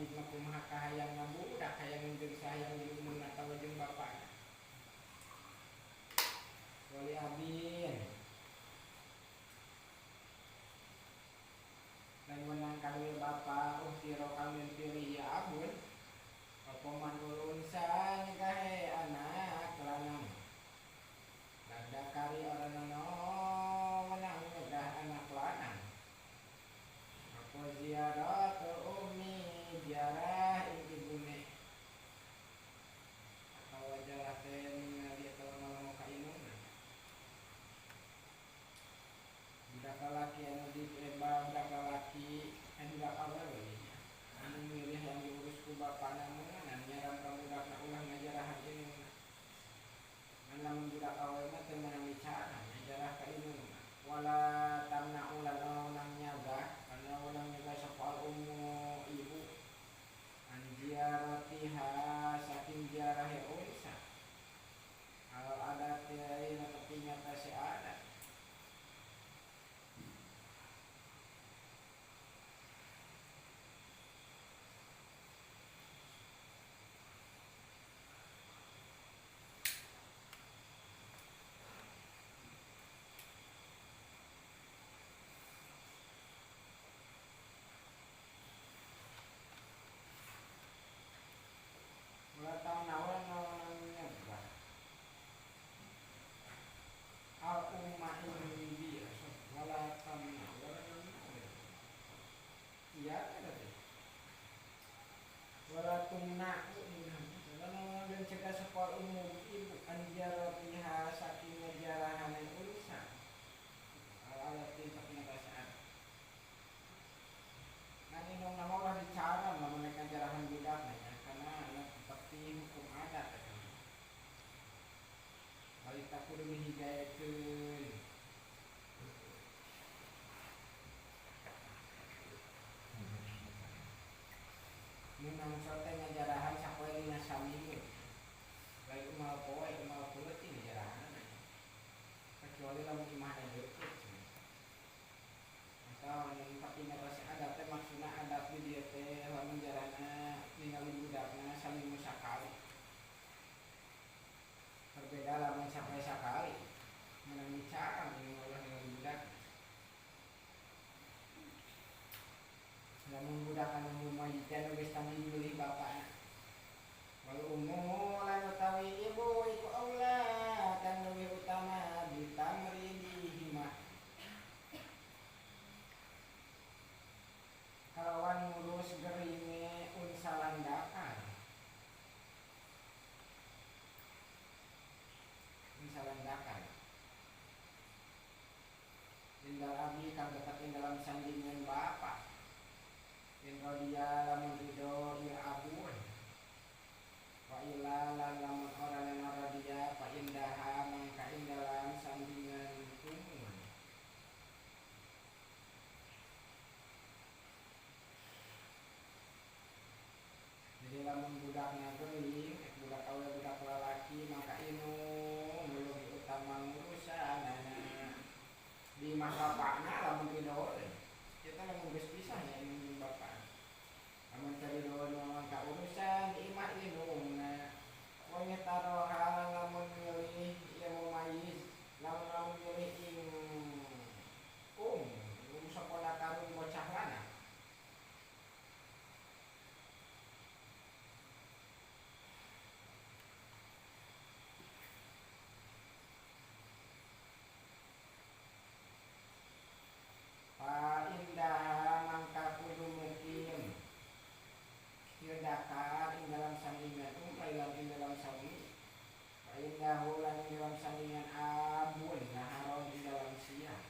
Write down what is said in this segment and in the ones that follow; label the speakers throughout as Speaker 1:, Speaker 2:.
Speaker 1: mumayyiz mah kumaha kahayangna budak hayang jeung sayang jeung umurna atawa jeung bapana. Wali abin dan menang kawe bapa uhtiro kang yen pilih ya abun apa manul unsa nyegah anak lanang lada kari ora nono menang nyegah anak lanang apa ziaratul ummi ziarah ing ibune atawa jarah teh ningali atawa ngomong ka indungna. Budak lalaki anu dieba budak lalaki anu budak awewe nya anu milih yang diurus ku bapana meunang nyaram ka budakna ulah ngajarahan indungna. Ngan lamun budak awewe mah teu meunang bicara ngajarah ka indungna. Wala tamna'u lan weunang nyagah kana weunang nyagah sapa al ummu ibu an ziaratiha saking ziarahe unsa al adat teh nepi nyata si adat. Ulah nawan nawan nyegah al umma ing biasa wala tamna wala iya kada teh wala tumna wala dan cegah sapa umum ibu anjaratiha saking ngajarahane unsa al alatin tapi ngasaan ngan indung nama ulah bicara lamun rek ngajarahan budak nya karena anak seperti hukum adat kan. Balik tak kudu dihidayakeun. Menang sote ngajarahan sapoe dina saminggu. Baik umal poe umal peuting ngajarahan. Kecuali lamun imahna deukeut. Atau anu tapi ngarasa adat teh maksudna adat di dieu teh lamun jarana ningali budakna saminggu sakali. Berbeda lamun sampai sakali menang bicara ningali ningali budak. Lamun budak anu mumayyiz teh anu geus tami milih bapana. Wal ummu lan utawi ibu iku aula kang leuwih utama bitamridihima kalawan ngurus geringe unsa landakan. Unsa landakan indal abi kang tetep ing dalam sandingan bapa in rodiya lamun ridho ya abun wa illa lan lamun ora lan rodiya fa indaha mangka ing dalam sandingan umun. Jadi lamun budakna geuning, budak awewe budak lalaki maka indung leuwih utama ngurusanana di imah bapana lamun ridho. Kita lamun geus pisah nya indung jeung bapana. Lamun teu ridho mah ka urusan di imah indungna. Wa nyataroha lamun milih ieu mumayyiz, lamun lamun milih ing um sakola karun bocah lanang. Fa indah mangka kudu mukim ieu dakar ing dalam sandingan lailan ing dalam sawengi. Fa indahu lan ing dalam sandingan abun naharon ing dalam siang.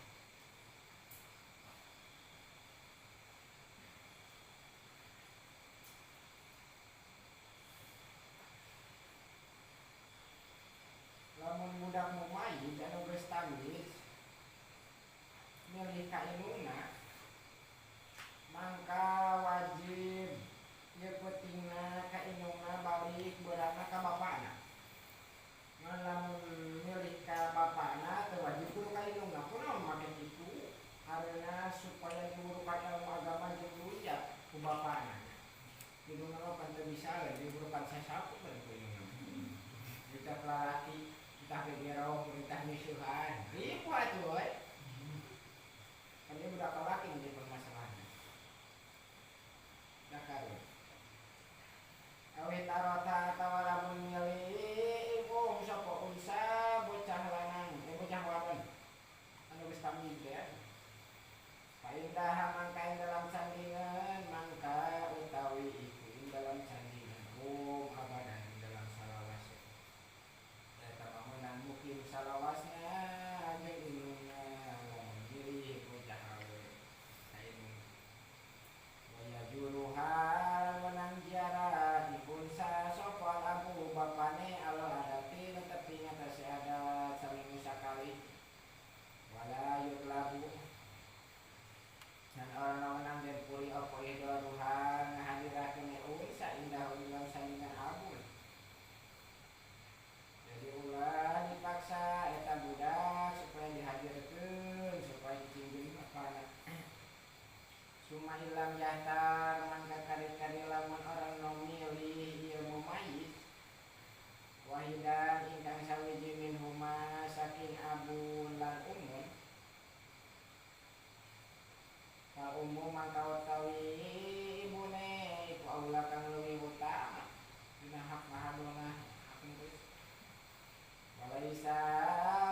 Speaker 1: Lamun budak mumayyiz anu geus tamyiz milih ka indungna mangka wajib ieu peutingna ka indungna balik beurangna ka bapana. Ngan lamun milih ka bapana teu wajib kudu ka indungna kunaon make kitu karena supaya diwurukan ilmu agama jeung luyat ku bapana. Indungna mah pan teu bisa we diurupan sasapu kan ku indungna. Kita lalaki entah gegero perintah nyusuhan. Ribu atuh we. Kan ieu budak lalaki nu jadi permasalahan. Da karunya. Awi tarota atawa lamun milih ibu sapa unsa bocah lanang, bocah wadon anu geus tamyiz teh. Paindah mangka ing dalam sandingan mangka utawi iku ing dalam sandingan hum abadan ing dalam salawase. Eta bangunan mukim salawasna jeung indungna lamun milih bocah awe ka indungna. Wa yajuruha menang ziarah dipunsa sapa abu bapane ala adati netepi ngatasi adat saminggu sakali wala yutlabu dan orang menang dan puri apa ihdaruha ngahadirakeun unsa indah dalam sandingan abul. Jadi ulah dipaksa eta budak supaya dihadirkeun supaya dicingkeun bapana. Suma ilam yahtar mangka kari-kari lamun orang nu milih ieu mumayyiz wahidan ingkang sawiji min huma saking abun lan umum ka umum mangka utawi ibune iku aula kang leuwih utama dina hak mahadona hak geus walaisa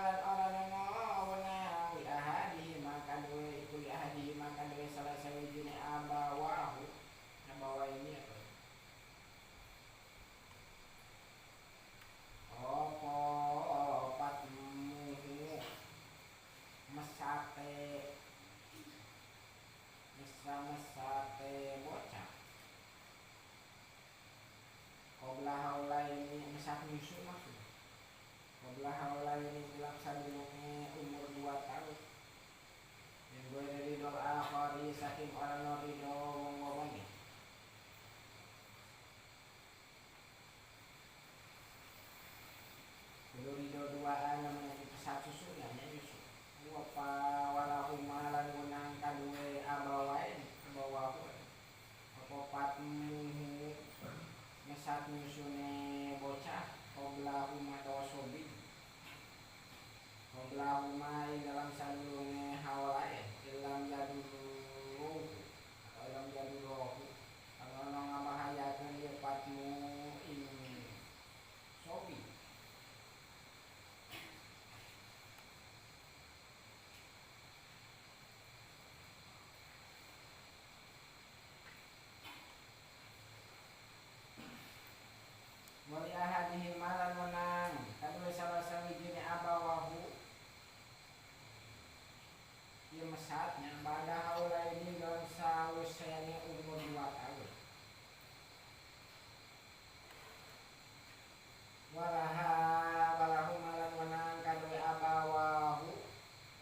Speaker 1: lan ora ana weunang li ahadi maka duwe iku li ahadi maka duwe salah sawijine abawahu abawa ini apa opo patmuhu mesate mesa-mesate bocah qabla haulaini mesat nyusu maksudnya qabla haulaini dalam sadurunge umur 2 tahun yang gue dari dol akhari saking orang no ridho wong wawone kudu ridho duaan namanya pesat susu namanya nyusu wapa walahuma lan wenang kaduwe abawain abawahu apa patmuhu mesat nyusune bocah qabla huma tawasobi qabla huma ing dalam sadurunge hawalae ilam jaduru atau ilam jadurohu kalau ngabahayakeun ieu patmu ing sobi. Wali ahadihi malan menang kaduwe salah sawijine abawahu ieu mesatnya bada haulaini dalam sawusene umur 2 tahun walaha walahu malan menang kaduwe abawahu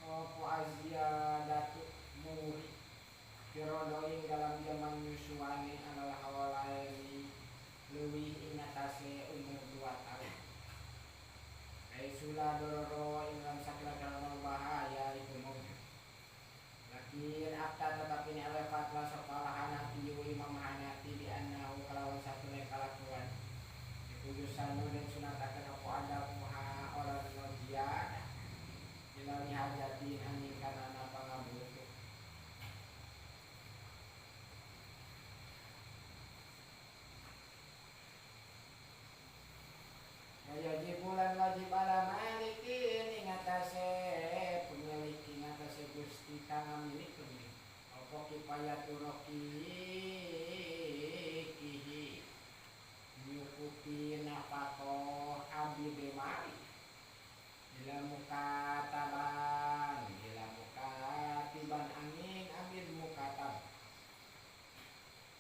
Speaker 1: opo aziyadatu muri firodoin dalam zaman nyusuane adalah hawalaini leuwih ingatase umur 2 tahun. Kaisula dororo ing dalam sakira-kira bahaya iku mawjud. Lakin akta tetapi ni oleh fatwa sapa Hanafi Imam Hanafi bi annahu kalawan satune kalakuan. Iku yusanu den sunatakeun apa ada muha ora ziyadah. Ila lihajatin angin kana pangabutuh. Wajib bulan wajib ala malikin ing atase pemilik ing atase Gusti kang ngamilikeun apa kifayatu raqiqihi nyukupi nafkah abdi mali ila mukataban ila mukatiban angin abid mukatab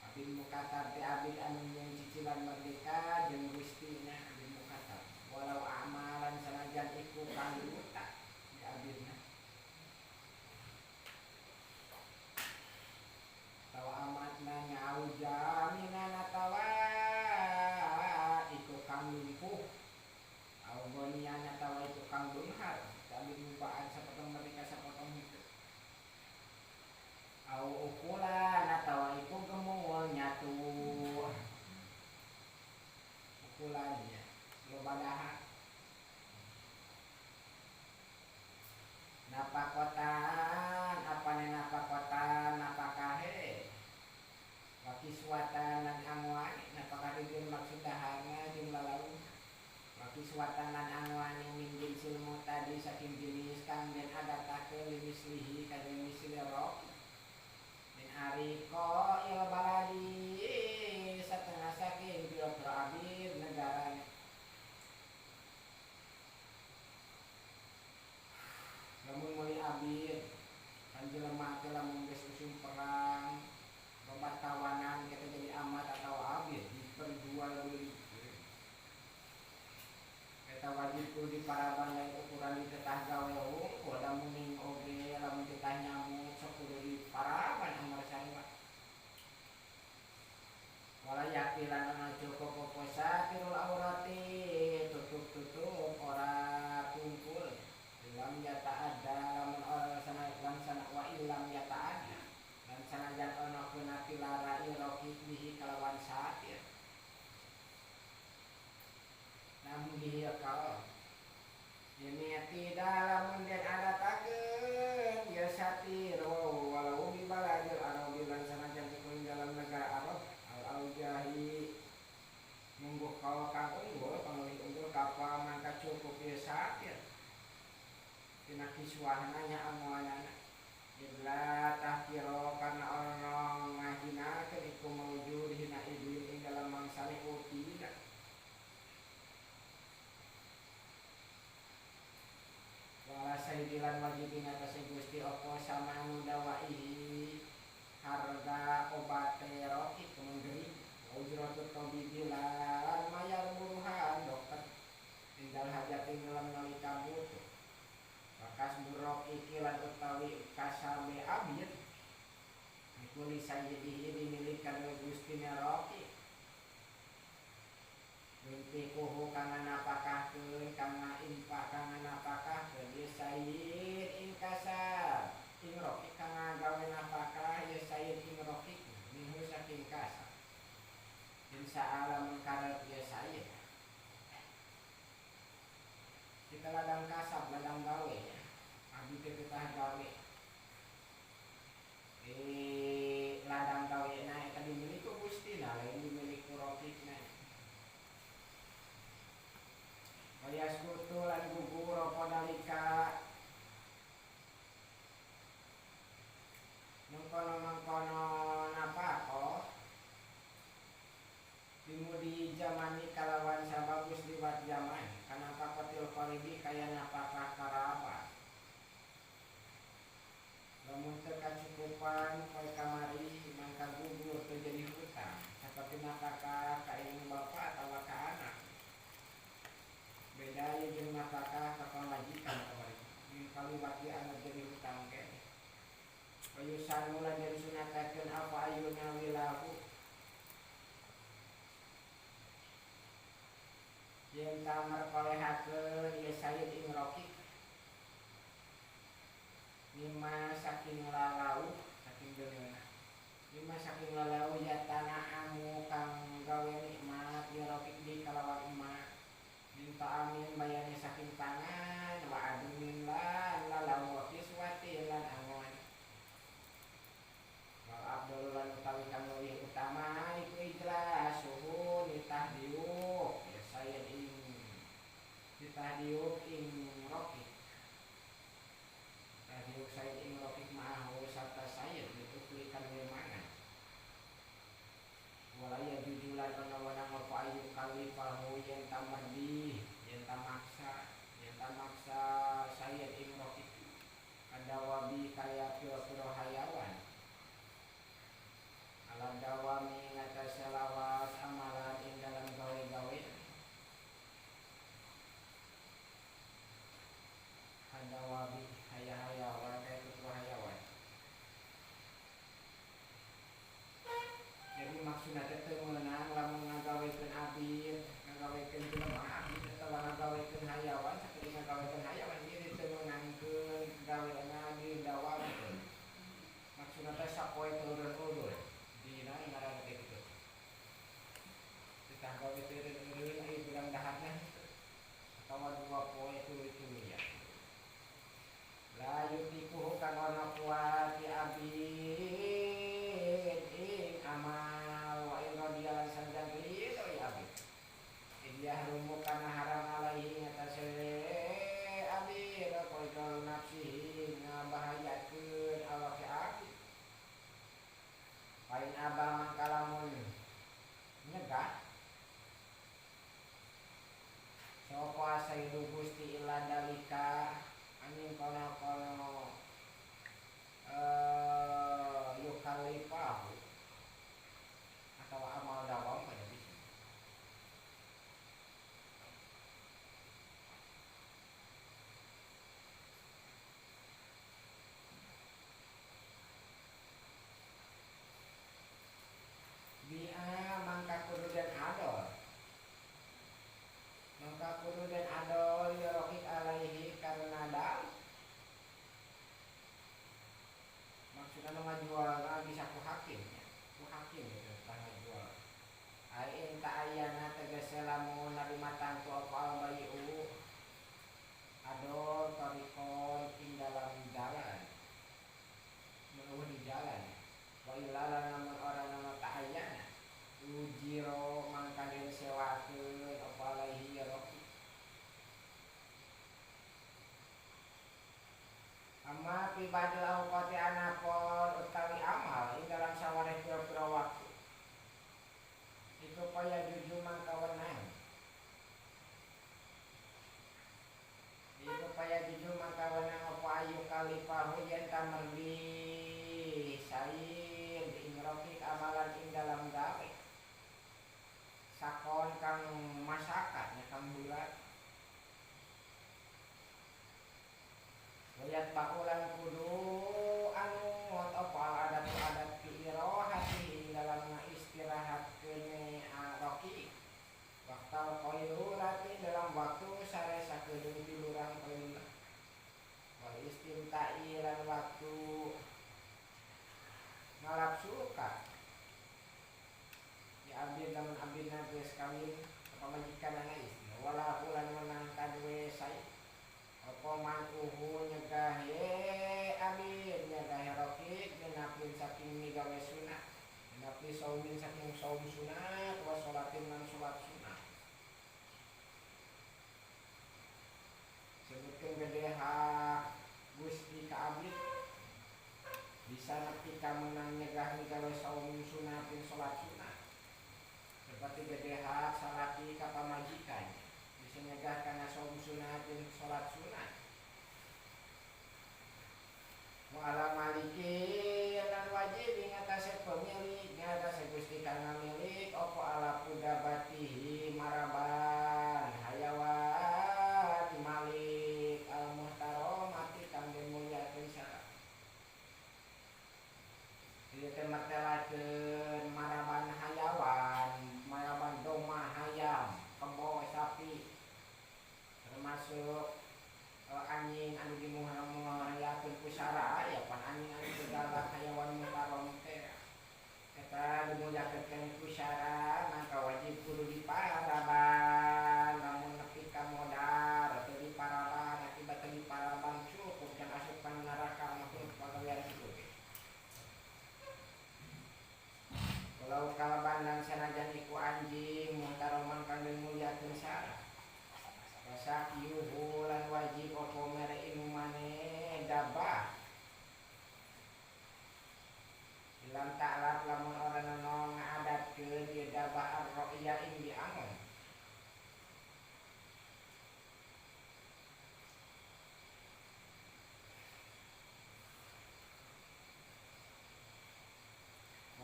Speaker 1: abid mukatab teh abid anu nyeun cicilan merdeka jeung Gustina abid mukatab walau amalan sanajan iku kang buta di abidna tawa amat Napakotan apane napakotan napakahe wakiswatan lan anguane napakah dibun maksud daharna jeung lalaung wakiswatan lan anguane min jinsil mutadi saking jenis kang den adatakeun limislihi kadang misli rok min ariko il baladi satengah saking pira-pira abid negara. Lamun meuli abid kan jelema teh lamun geus usum perang loba tawanan kita jadi amat atau abid diperjual beli. Eta wajib kudu diparaban lain ukuran ditetah gawe hungkul da muning oge lamun ditah nyamuk sok kudu diparaban amar sarua. Wala yakilan ana cukup apa satirul aurati tutup-tutup ora kumpul. Lam yata'adda lamun ora sana lan sana wa illam yata'adda lan sanajan ana kuna pilara iroki bihi kalawan satir namun bihi kal ini tidak lamun den adatakeun ya satir walau bi baladil arabi lan sanajan tekun dalam negara Arab al aujahi mungguh kau kang unggul panglih unggul kapal mangka cukup ya satir tina kiswahna nya amuanana illa tahkiro karena orang ngahinakeun iku maujud hina idin ing dalam mangsane utina wala sayyidilan wajib ing atase Gusti apa samanu dawaihi harga obate rokik menggeri ujratut tabibilan mayar buruhan dokter tinggal hajat ing dalam nalika butuh bakas buruk iki lan utawi kasabe abid iku li sayyidihi dimilik kana Gusti Roki mintikuhu kang napakahkeun kang infak kang napakahkeun ye sayyid ing kasab ing roki kang gawe napakah ye sayyid ing roki minhu saking kasab insya Allah mengkarep ye sayyid kita ladang kasab, ladang gawe ya. Abdi teh teh gawe. Ladang gawe na eta dimiliki ku Gusti na lain dimiliki ku Rofiqna. Wayaskutu lan gugur apa dalika mengkono-mengkono napako dimudi jamani kalawan sabagus liwat zaman kanapa kotil koribi kaya napakah karabat lamun teu kacukupan poe kamari mangka gugur teu jadi hutang saperti napakah ka indung bapa atawa ka anak beda ieu jeung napakah ka pamajikan kamari mun kaliwat ge anu jadi hutang keneh payusan lan jadi sunatakeun apa ayuna wilahu yen tamar kolehakeun ye sayyid ing rokik mimma saking lalau saking deuleuna mimma saking lalau ya tanah amu kang gawe nikmat ya rokik di kalawan emak minta amin bayane saking pangan wa adumin lan lalau wa kiswati lan angon wal abdul lan utawi kang leuwih utama iku ijlasuhu nitahdiuk ya sayyid ing nitahdiuk ing rokik tahdiuk sayyid ing rokik ma'ahu sarta sayyid ditukli kan mana walaya jujulan ana wanang apa ayu kalifahu yen tamardi yen tamaksa nafsihi ngabahayakeun awak abdi. Pain abah mangkalamun nyegah sapa sayyidu Gusti ila dalika angin kono-kono yukalifahu atau amal dawam pada bisa. Bi'a mangka kudu dan adol, mangka kudu dan adol yorokik alaihi karena dal. Maksudnya ngajual bisa ku hakim ya, ku hakim gitu tah ngajual. Ain ta'ayyana tegese lamun narima tangtu apa al-bai'u adol tarikon ing dalam jalan, menuh di jalan. Wa illa lamun ora nama ta'ayyana ujiro mangka den sewakeun apa alaihi roki. Amma fi badal awqati anapun utawi amal ing dalam sawareh pira-pira waktu iku kaya juju mangka wenang, iku kaya juju mangka wenang apa ayu kalifahu yen tamerli sair ing rokik amalan ing dalam gawe sakon kang masakan ya kang bulat. Wayat baulan kudu anut apa adat adat fi irahati dalam ngaistirahatkeun roki waktal qailulati dalam waktu sare sakedeung tiluran qailulah wal istimta'i lan waktu ngalap suka ya abdi lamun abdina geus kawin pamajikanana istri wala ulan menang kadue sai apa mantuhu nyegah ye abid nyegah rokik menapin saking migawe sunat menapi saumin saking saum sunat wa sholatin lan sholat sunat. Sebutkeun gede hak Gusti ka abid bisa nepi ka menang nyegah migawe saum sunat jeung sholat sunat. Seperti gede hak salaki ka pamajikan bisa nyegah kana saum sunat jeung salat sunat. Wa ala maliki lan wajib ing atase pemilik ngatasi Gusti kang milik apa ala pudabatihi maraban hayawan malik al muhtaramati kang den mulyakeun sara. Ieu teh martelakeun maraban hayawan, maraban domba, hayam, kebo, sapi, termasuk anjing anu dimuhayakeun ku sara ya pan anjing anu segala hayawan muhtaram teh eta dimulyakeun ku sara maka wajib kudu diparaban lamun nepi ka modar teu diparaban akibat teu diparaban cukup can asup kana neraka maupun pagawean kitu. Walau kalaban lan sanajan iku anjing muhtaraman kang dimulyakeun sara wasak yuhu lan wajib apa mere inumane dabah ilam ta'lab lamun ora ana ngadatkeun ieu dabah ar-ra'ya ing diangon.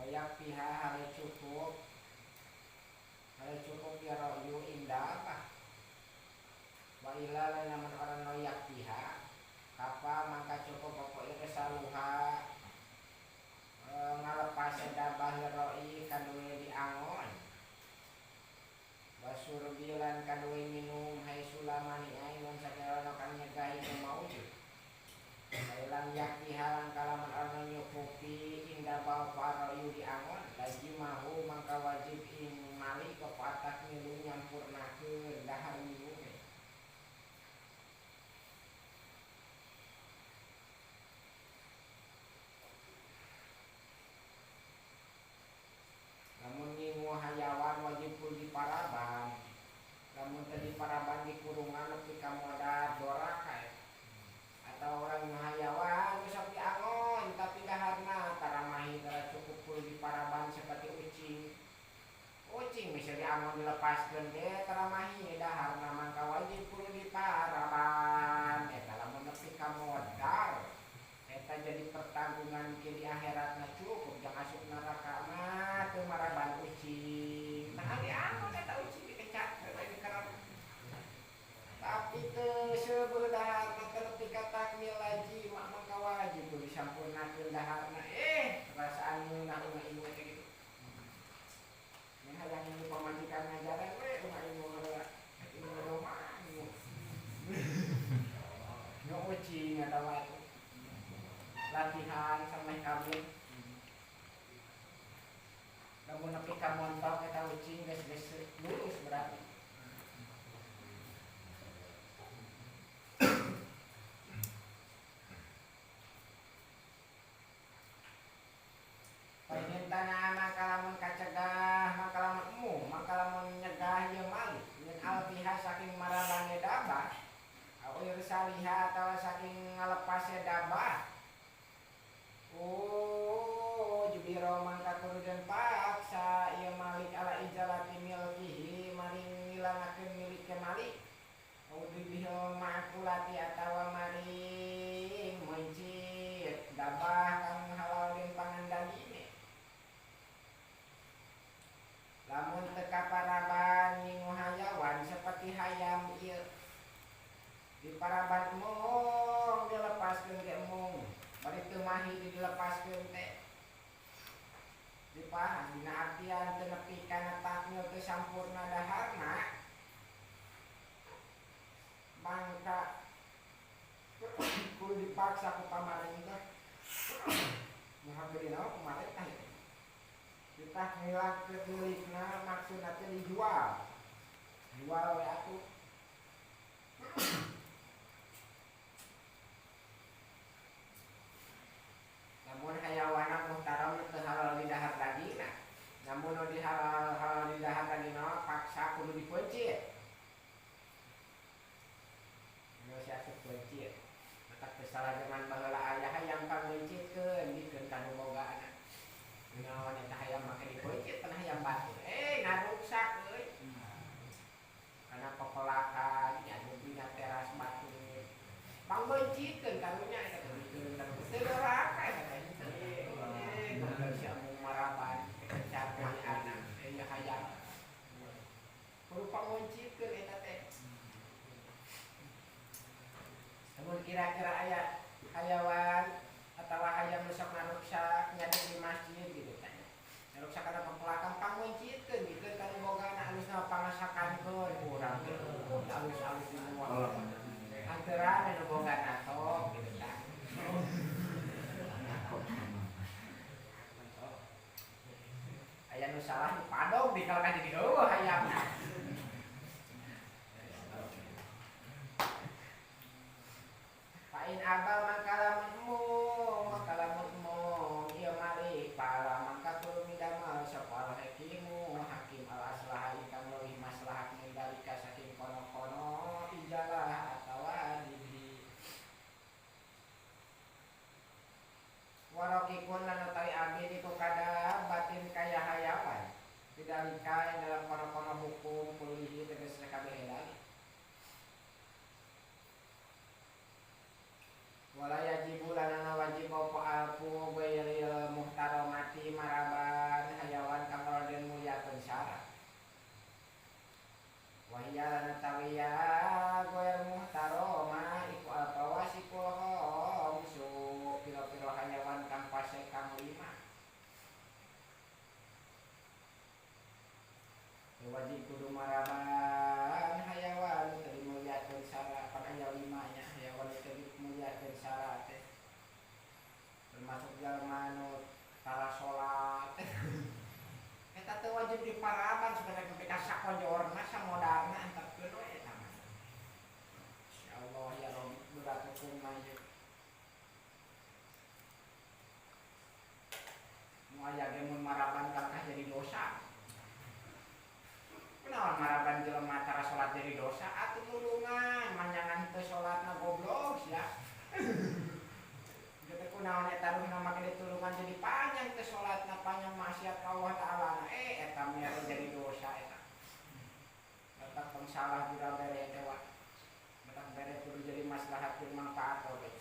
Speaker 1: Wayak piha hale cukup ya ra'yu ing dabah. Wa ila lan lamun ora noyak piha kapa mangka cukup apa irsaluha ngalepas dabah roi kaduwe diangon wasurbi lan kaduwe minum hai sulamani ainon sakerono kang nyegahi maujud Ilam yaktiha lan kalaman ora nyukupi ing dabah royu diangon lajimahu mangka wajib ing malik apa atak milu nyampurnakeun dahar minum. Lamun ngingu hayawan wajib kudu diparaban, lamun teu diparaban di kurungan nepi ka modar doraka atau jadi pertanggungan ke di akhiratna cukup jang asup neraka mah teu maraban ucing. Nah diangon eta ucing dikecat dikerap. Tapi teu seubeuh daharna teu nepi ka takmil lagi mak mangka wajib kudu disampurnakeun daharna. Perasaan ngeunah unga ingu teh kitu. Mun hayang ngingu pamajikan ngajaran we unga ingu heula. Ingu rumah ingu. Nu ucing atawa latihan sampai kawin. Lamun nepi ka montok eta ucing geus geus lulus berarti. Painin tanah maka lamun kacegah maka lamun emu maka lamun nyegah ieu malik min alfiha saking marabane dabah au irsaliha atawa saking ngalepase dabah. Oh jubiro mangka kudu den paksa ieu malik ala ijalati milkihi maring ngilangakeun milik ke malik au dibihil ma'kulati atawa maring mencit dabah kang halal den pangan daging. Lamun teu kaparaban ngingu hayawan seperti hayam ieu diparaban mung dilepaskeun ge mung bari teu mahi dilepaskeun teh dipaham dina artian teu nepi kana takmil teu sampurna daharna mangka kudu dipaksa ku pamarentah nu hageurina pamarentah kita ngilangkeun milikna maksudna teh dijual jual we atuh. Namun hayawana muhtaram teu halal di dahar dagingna, namun nu di halal halal di dahar dagingna paksa kudu dipeuncit. Nu sia asup peuncit matak teu salah zaman baheula aya hayam pangmeuncitkeun dikeun ka nu bogaana. Naon eta hayam make dipeuncit tanah hayam batu. Ngaruksak euy. Kana pepelakan nya dina teras batu. Pangmeuncitkeun karunya eta teh teu doraka eta teh. Goblok sia mung maraban kecat anak ieu hayam. Kudu pangmeuncitkeun eta teh. Lamun kira-kira aya hayawan atawa hayam nu sok ngaruksak nyadi di masjid gitu tanya. Ngaruksak kana pepelakan pangmeuncitkeun dikeun ka nu bogana alusna pangasakankeun urang teh alus-alus di luar. Antara nu bogana tok gitu tah. Aya nu salah nu padog dikalahkan jadi heueuh hayam. Fa'in abal mangka lamun embung ieu malik pala mangka kudu midamel sapa hakimu hakim al aslaha ingkang leuwih maslahat mindalika saking kono-kono ijalah atawa dibeli. Warokikun lan utawi abid iku kada batin kaya hayawan bidalika dalam kono-kono hukum kulihi tegas kabeh dalik. Wala yajibu lanana wajib apa alfu ghairil muhtaramati maraban hayawan kang raden mulyakeun syarat. Wa hiya lana tawiya ghair muhtarama iku alfawasikul khamsu pira-pira hayawan kang fasik kang lima. Wajib kudu maraban hayawan teu dimulyakeun syarat pan aya lima nya hayawan teu dimulyakeun syarat teh termasuk jalma nu tara salat eta teu wajib diparaban sebenarnya nepi ka sakojorna samodarna antepkeun we eta mah. Insyaallah ya Rabbi berat hukum mah ieu. Nu aya ge mun maraban kalakah jadi dosa. Kunaon maraban jelema tara salat jadi dosa atuh nulungan manjangan teu salatna goblok sia. Kitu kunaon eta ruhna make ditulungan jadi panjang teu salatna panjang maksiat ka Allah Taala. Eta mere jadi dosa eta. Eta tong salah jura bere teh wa. Matak bere kudu jadi maslahat jeung manfaat oge.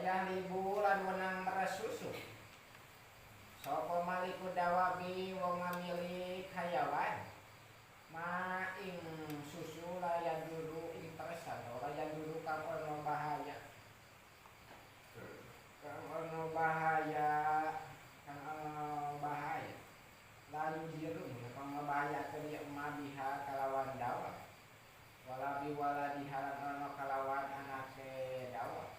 Speaker 1: Wayahlibu lan wenang meres susu sapa maliku dawabi wong ngamilik hayawan ma ing susu layan dulu ing peresan layan dulu kang ono bahaya kang ono bahaya kang ono bahaya lalu diru kang ono bahaya ke ma biha kalawan dawa wala bi wala dihalan ono kalawan anake dawa.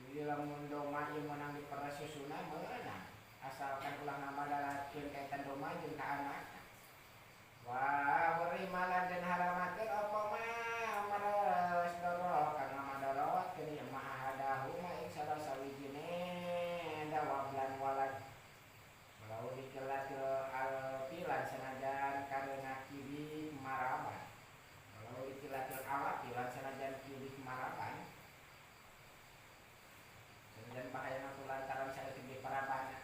Speaker 1: Jadi lamun doma ieu meunang diperes susuna meunang asalkan ulah ngamadarakeun kaitan doma jeung ka anak. Wa hurimalan dan haramakeun apa ma meres dorok kana madarotkeun ieu ma ahadahu ma ing salah sawijine dawab lan walad. Walau dikelatil alpilan sanajan karena kibi maraban. Walau dikelatil alapilan sanajan kibi maraban. Dan bahaya lantaran saya tinggi parabana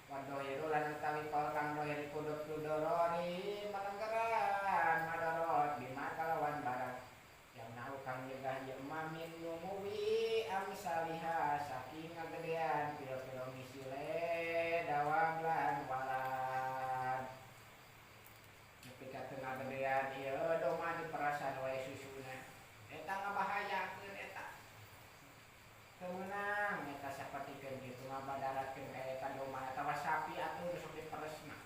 Speaker 1: wadohiru lan utawi kol kang dohir kudu tudorori malanggaran madorot bima kalawan barang yang nahu kang nyegah ye mamin numuwi amsaliha saking ngagedean pira-pira misile dawam lan walad nepi ka teu ngagedean ieu doma diperasan wae susuna eta ngabahayakeun eta temenang eta sapertikeun kitu ngabadaratkeun ka eta doma atawa sapi atuh sok diperes mah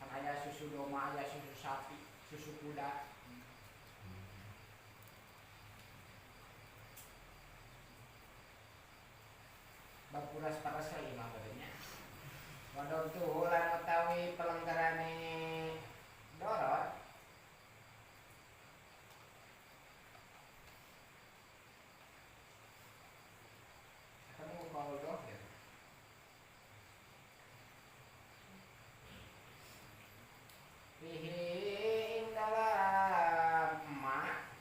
Speaker 1: kan aya susu doma aya susu sapi susu kuda. Bapuras peres ieu mah badannya wadon tuh lan utawi pelenggarane dorot fihi ing dalam emak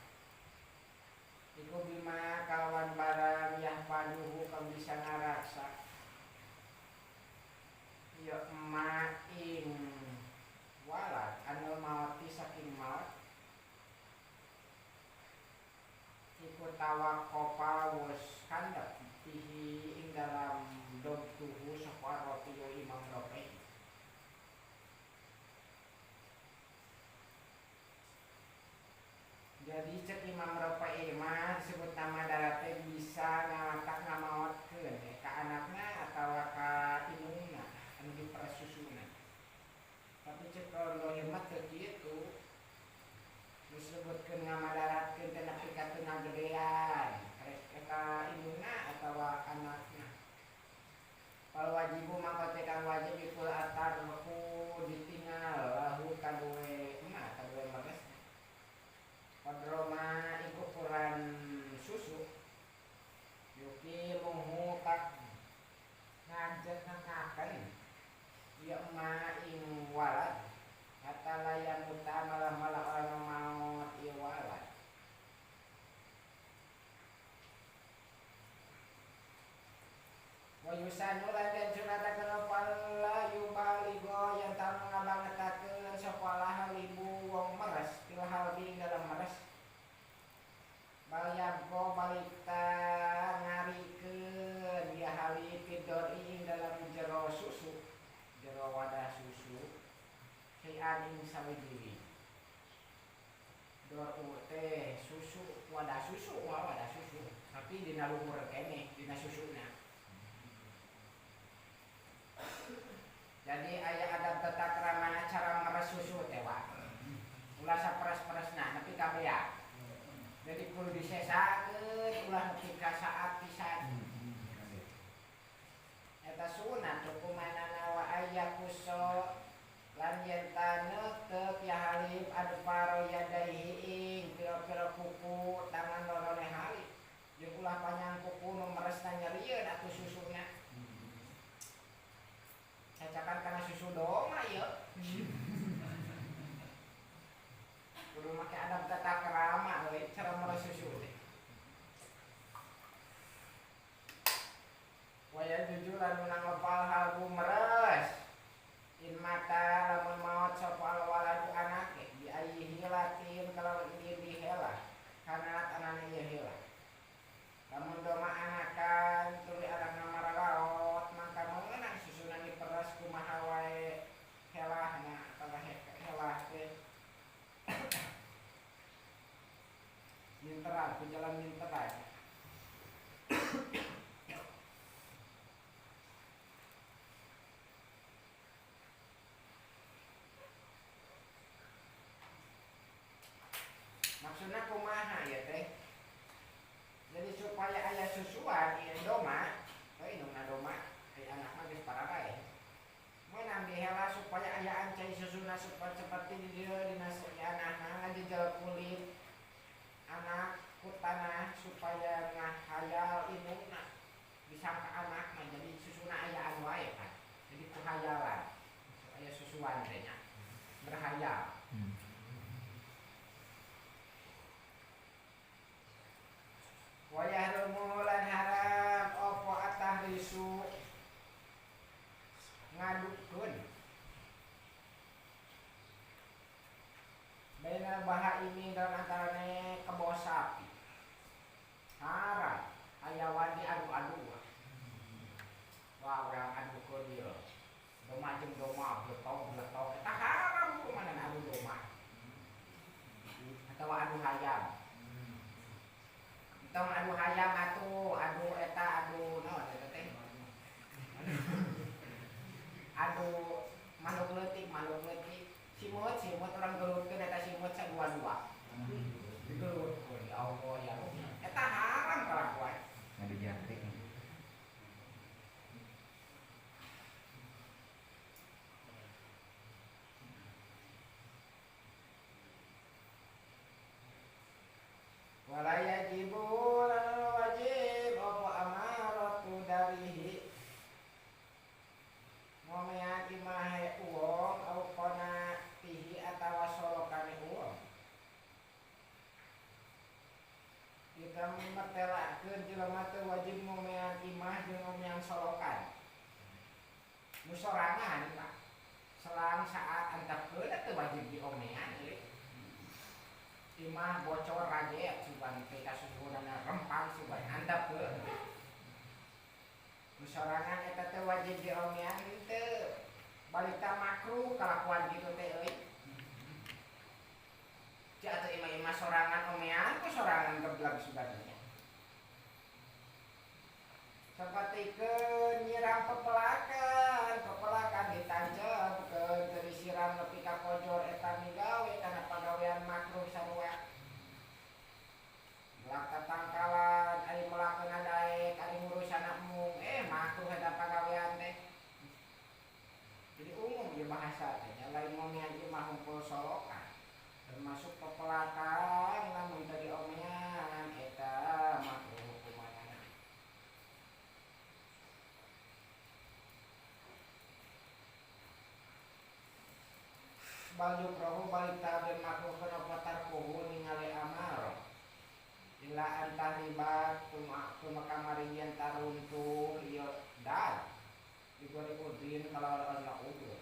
Speaker 1: iku bima kalawan barang yahfaduhu kang bisa ngaraksa ya emak ing walad anil mauti saking maut iku tawakopa wus kandhep fihi ing dalam dobtuhu sapa roti Imam Rafi'i. Jadi cek Imam Rafi'i mah disebut nama darate bisa ngalatak ngamaotkeun ka anakna atawa ka indungna anu diperes susuna. Tapi cek kalau mah teu kitu. Disebutkeun ngamadaratkeun teh nepi ka teu ngagedean rek ka indungna atawa anakna. Fal wajibu maka teh kang wajib iku atar ku ditinggal lahu kaduwe emak kaduwe meres. Qadroma iku ukuran susu yuki muhu tak ngajeng-ngaken ya ma ing walad hatta layamuta malah-malah orang maut ieu walad. Wa yusanu lan den sunatakeun apa la yubaligo yen tau ngabangetakeun sapa lahalibu wong meres fil halbi dalam meres balyabko balita ngarikeun ya hali pidor ing dalam jero susu jero wadah susu sayan ing sawiji dor teh susu wadah susu wadah susu tapi dina luhur keneh dina susuna. Jadi aya adab tata krama cara meres susu teh wa ulah saperes-peresna nepi ka beak. Jadi kudu disesakeun ulah nepi ka saat pisan. Eta sunat hukumanana wa ayyakuso lan yen taneukeup ya halib adfaro yadaihi ing pira-pira kuku tangan lorone halib. Jeung ulah panjang kuku nu meresna nyerieun atuh susuna. Cacakan kana susu doma ieu. Kudu make adab tata krama euy cara meres susu teh. Waya jujur lan menang lepal halbu meres. In mata lamun maot sapa waladu anake bi ayyi hilatin kalawan di hela kanat anane ieu hela. Lamun Maksudna kumaha ya teh? Jadi supaya aya susuan ieu doma, we indungna doma, ai anak mah geus parabae. Meunang dihela supaya aya ancai susuna supaya seperti di dieu dina anakna ngajejel kulit anak ku tanah supaya ngahayal indungna disangka anak mah jadi susuna ayaan wae kan. Jadi ku hayalan aya susuan teh nya berhayal. Wa yahrumu lan haram apa atahrisu ngadukeun bainal bahaimi dan antarane kebo sapi. Haram aya wadi adu-adu. Wah, urang adukeun ieu. Doma jeung doma bletong-bletong eta haram kumaha adu doma. Atawa adu hayam. Entong adu hayam atuh, adu eta adu naon eta teh? Adu manuk leutik, manuk leutik. Simut, simut urang gelutkeun eta simut sadua-dua. Digelutkeun ya Allah ya Rabbi. Eta haram kalakuan.
Speaker 2: Adu jangkrik.
Speaker 1: Wala yajibu lan wajib apa amaratu darihi ngomean imahe uwong au qona tihi atawa solokane uwong. Kita mertelakeun jelema teu wajib ngomean imah jeung ngomean solokan. Nu sorangan Pak. Selang saat antepkeun teu wajib diomean euy. Imah bocor rajet sugan teh kasuhunana rempang sugan antepkeun. Nu sorangan eta teh wajib diomean teu. Balik ta makruh kalakuan kitu teh euy. Cik atuh imah-imah sorangan omean ku sorangan geblek sugan nya. Sapertikeun nyiram pepelakan, pepelakan ditancepkeun teu disiram nepi ka kojor eta migawe kana pagawean makruh sarua. Melak tatangkalan, ari melakeun daek, ari ngurusan mung, makruh eta pagawean teh. Jadi umum ieu bahasa teh, lain ngomean imah hungkul solokan. Termasuk pepelakan lamun teu diomean eta makruh hukumanana. Bal yukrahu balik tabe makruh kenapa tarkuhu ningali amar ila antahribat tumakamarian taruntuh ieu dad digori udin kalau ana udur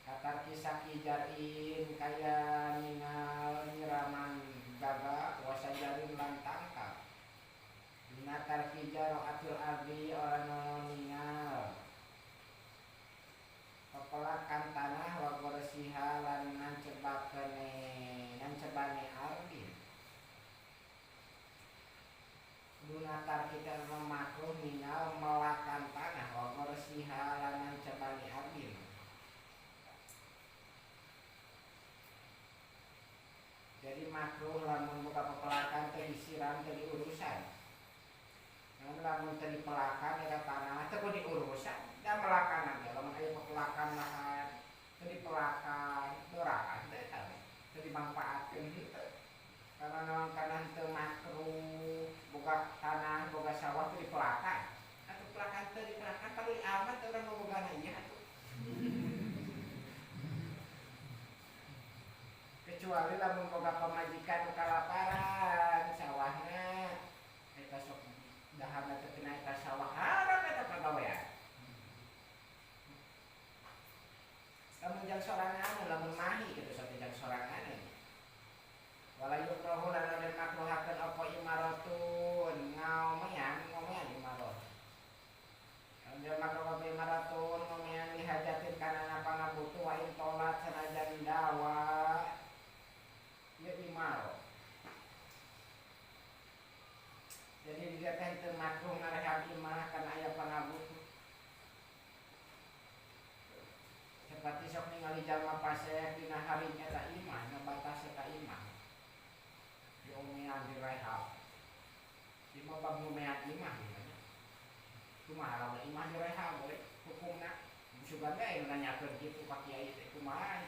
Speaker 1: katar kisah kijarin kaya ningal nyiraman gaga wasajarin lan tangkap dina tarkijaro atil ardi ora ningal pepelakan tanah wa gorsiha lan nancebakene nancebane ardi dunatar kita memakruh ningal melakan tanah wa gorsiha lan nancebane ardi. Jadi makruh lamun buka pepelakan teu disiram teu diurusan. Lamun lamun teu dipelakan eta tanah teu kudu diurusan. Da melakan ge lamun aya pepelakan lahan teu dipelakan dorakan teh eta teu dimanfaatkeun henteu. Karena naon kana teu makruh boga tanah boga sawah teu dipelakan. Atuh pelakan teu dipelakan paduli amat urang bobogana ieu atuh. Kecuali lamun boga pamajikan nu kalaparan sawahna eta sok daharna teu tina eta sawah haram eta pagawean. Lamun jang sorangan lamun mahi kitu sok jang sorangan. Wala yukrahu lan den makruhakeun apa imaratun ngaomean ngomean imarot. Lamun den makruh apa imaratun ngomean lihajatin kana pangabutuh wa in tolat sanajan dawa ieu imarot. Bab ngomean imah gitu nya. Kumaha lamun imah direhab we hukumna. Sugan we nanyakeun kitu ka kiai teh kumaha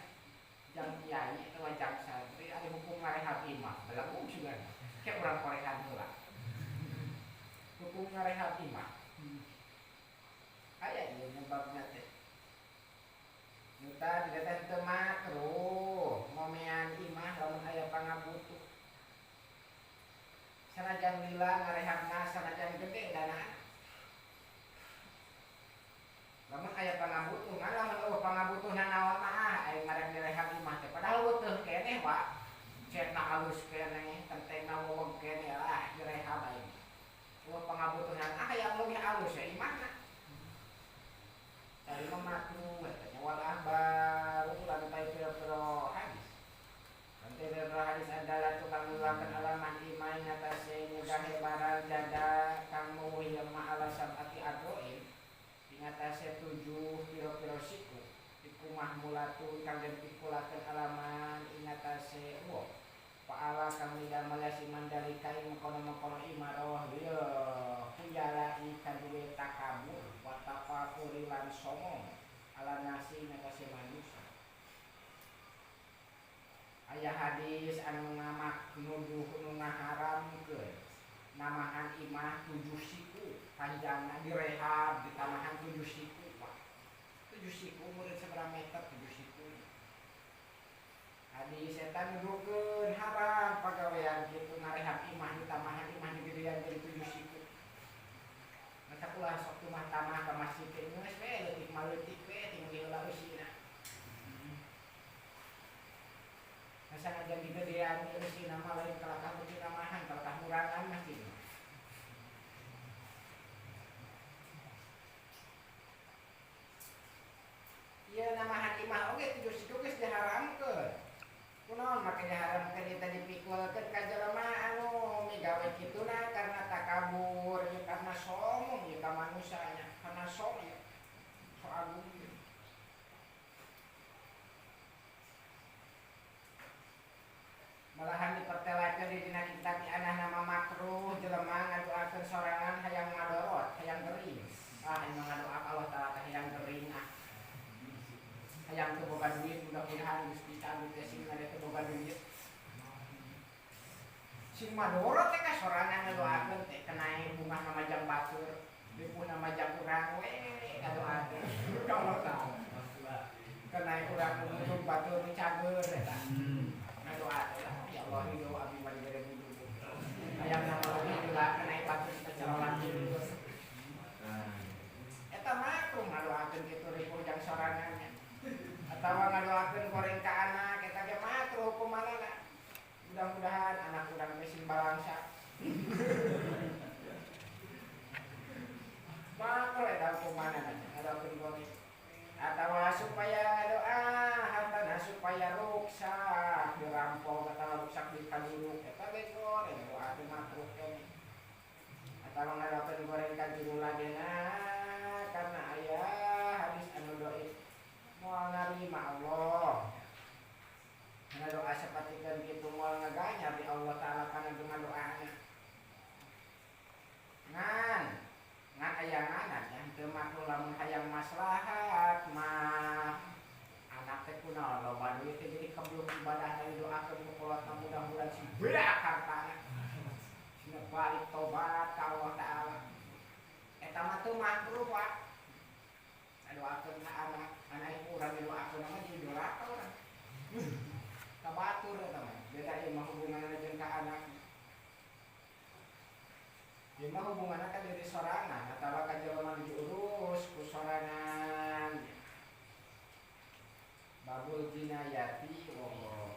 Speaker 1: jang kiai atawa jang santri ari hukum ngarehab imah. Belagu sugan. Kayak urang korehan heula. Hukum ngarehab imah. Aya ieu nyebabna teh. Nu tadi teh teu makruh ngomean imah lamun aya pangabutuh. Sanajan lila ngarehabna sanajan gede danaan. Lamun aya pangabutuh ngan lamun eueuh pangabutuhna naon mah ah aya ngarep direhab imah teh padahal weutuh keneh wa. Cetna alus keneh, tentengna weweg keneh lah direhab aing. Eueuh pangabutuhna ah hayang leuwih alus ya imahna. Tadi mah makruh eta nya wal ahbaru lantai pira-pira hadis. Lantai pira-pira hadis adalah tukang nulakeun alaman imah ngatasé nyegah barang jada kang meuwih lemah ala sab'ati adroin ngatasé 7 pira-pira siku iku mahmulatun kang den pikulakeun alaman ing ngatasé uwah paala kang midamel yasiman dari kai mengkono-mengkono imaroh lil khuyalai kaduwe takabur wa tafakuri lan somong ala nasi ngatasé manusia. Aya hadis anu ngamak nuduh nu ngaharamkeun namahan imah 7 siku panjangna direhab ditamahan 7 siku Pak. 7 siku murid seberapa meter 7 siku. Hadis eta nuduhkeun haram pagawean kitu ngarehab imah ditamahan imah digedean jadi 7 siku. Mata ulah sok tumah tamah ka masjid teh geus we leutik mah leutik we tinggal heula eusina. Sanajan digedean eusina mah lain kalakah beuki namahan kalakah ngurangan masjid. Ieu namahan imah oge 7 siku geus diharamkeun. Kunaon make diharamkeun eta dipikulkeun ka jelema anu migawe kituna karena takabur, ieu karena sombong ieu ka manusanya, karena sok ieu. Sok agung ieu. Malahan dipertelakeun di dina kitab anah nama makruh jelema ngadoakeun sorangan hayang madorot, hayang gering. Ah, emang ngadoa Allah Taala teh hayang gering ah. Hayang teu boga duit mudah-mudahan Gusti Taala teh sing ada teu boga duit. Sing madorot teh ka sorangan ngadoakeun teh kenae bungah namajang batur, ripuh namajang urang we ngadoakeun ka Allah Taala. Kenae urang untung batur nu cager eta. Ngadoa teh ya Allah ridho abdi mah dibere bujuk. Hayang nama leuwih heula kenae batur secara langsung. Eta makruh ngadoakeun kitu ripuh jang sorangan. Atawa ngadoakeun goreng ka anak eta ge makruh hukumanana. Mudah-mudahan anak urang teh sing balangsa. Makruh eta hukumanana ngadoakeun goreng. Atawa supaya ngadoa hartana supaya ruksak dirampok atawa ruksak dikaduruk eta ge goreng doakeun makruh keneh. Atawa ngadoakeun goreng ka juru lagena karena aya hadis anu dhaif moal narima Allah. Ngadoa sapertikeun kitu moal ngaganyar di Allah Taala kana doana. Ngan ngan aya nganan nya teu makruh lamun hayang maslahat mah anak teh kunaon loba duit teh jadi kebluk ibadah dari doakeun ku kolotna mudah-mudahan sing beak hartana. Sing balik tobat ka Allah Taala. Eta mah teu makruh Pak. Doakeun ka anak, anak urang didoakeun mah jadi doraka urang. Ka batur eta mah. Beda ieu mah hubunganna jeung ka anak. Ieu mah hubunganna ka diri sorangan atawa ka jelema nu diurus ku sorangan. Babul jinayati wa